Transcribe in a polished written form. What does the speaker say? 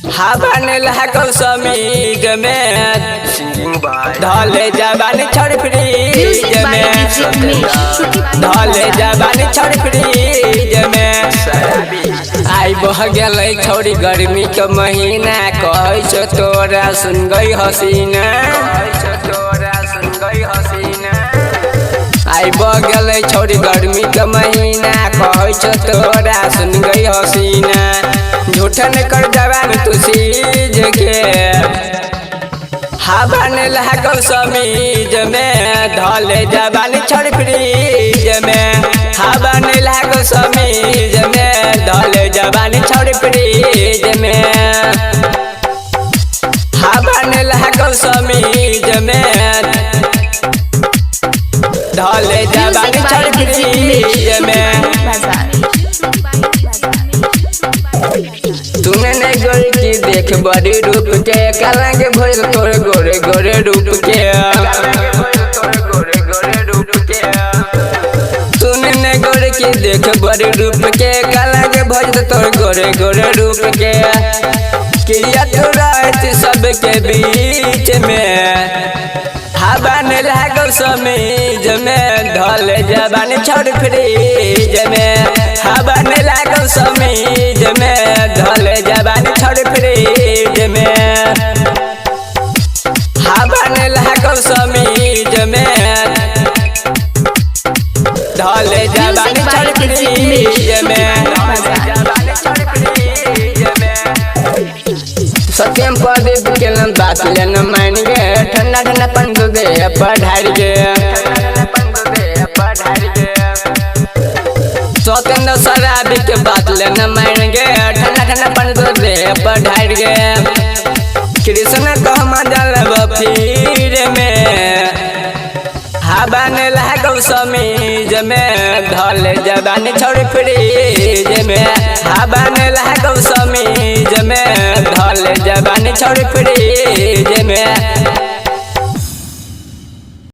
हवा ने लागल समीज में, Singing by धले जवानी छोड़ फ्रीज Music by में, DJ Umesh, Shukipur धले Bazaar. जवानी छोड़ फ्रीज में। Sarabi आई बह गेलै छौड़ी गर्मी के महीना, कहै छौ तोरा सुन गई हसीना, कहै छौ तोरा सुन गई हसीना। आई बह गेलै छौड़ी गर्मी के महीना, कहै छौ तोरा सुन गई हसीना। झूठन कर जवान तू सीज के, हवा ने लागल समीज में, धले जवानी छोड़ फ्रीज में। हवा ने लागल समीज में, धले जवानी छोड़ फ्रीज में। हवा ने लागल समीज में, धले जवानी Music by छोड़ DJ Umesh, fridge में। Shukipur Bazaar. तूने ने गोरी की देख बड़ी रूप के, कलंग भइल तोर गोरे गोरे रूप के। तूने ने गोरी की देख बड़ी रूप के, कलंग भइल तोर गोरे गोरे रूप के। क्रिया तू रहत सबके बीच में, हवा ने लागल समीज में, धल जवानी छोड़ फ्रीज में। हवा ने लागल समीज में, धल जवानी छोड़ फ्रीज में। हवा ने लागल समीज में, धल जवानी Music by छोड़ DJ Umesh, fridge में। Shukipur Bazaar. सत्यम प्रदीप के न बात लेन मान गे, ठंडा ठंडा पन दे पढ़ाई गे। सत्येंद्र शराबी के बात लेन मान गे, ठंडा ठंडा पन दे पढ़ाई गे। कृष्ण कहमा जलब फिर में, हवा ने लागल समीज में, धल जवानी छोड़ फ्रीज में। हवा ने लागल समीज में, धल जवानी छोड़ फ्रीज में।